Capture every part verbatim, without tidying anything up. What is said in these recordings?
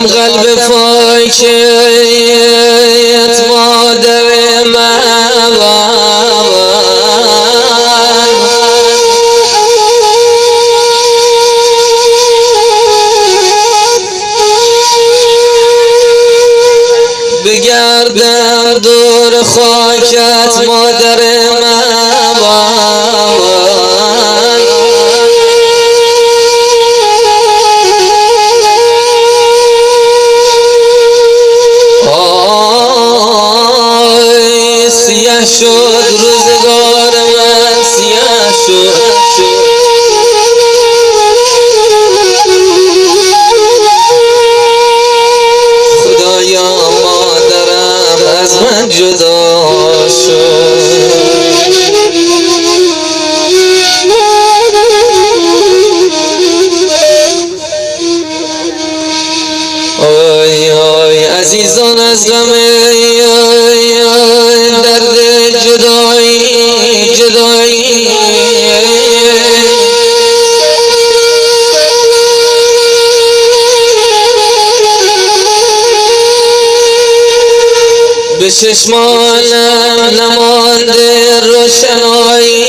قلب پاکت مادر من. بگردم دور خاکت مادر من. آی، سیاه شد روزگار من، سیاه شد. خدایا، مادرم از من جدا شد. آی، آی، عزیزان، از غم، آی، آی، درد جدایی، جدایی. به چشمانم نمانده روشنایی.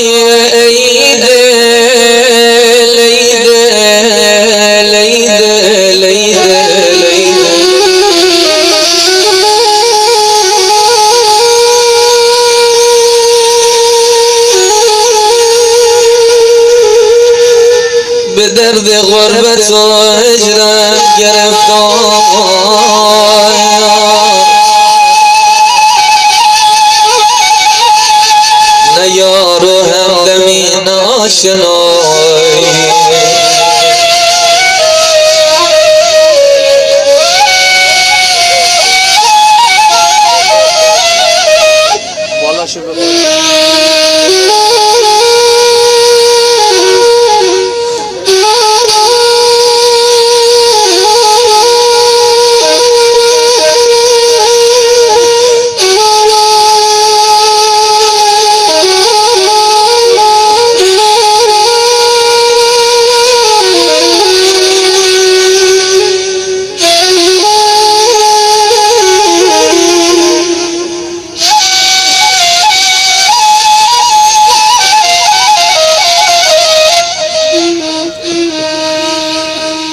ای دل، ای دل، ای دل، ای دل، ای دل. به درد غربت و هجرم گرفتار، نه یار و همدمی، نه آشنایی.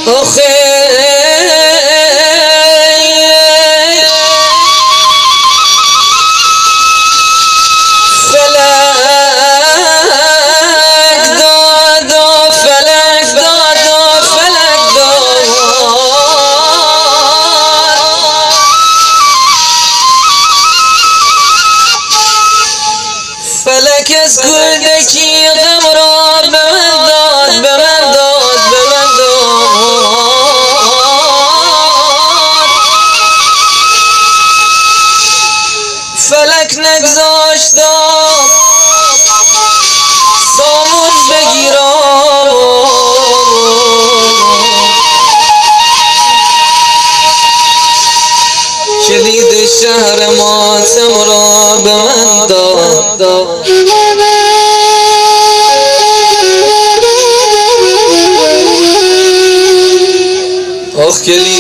آخه فلک داد و فلک داد و فلک داد. فلک از کودکی غم را به من داد، به من داد، به من داد. فلک نگذاشت سامون بگیرم، کلید شهر ماتم را به من داد. آخ کلید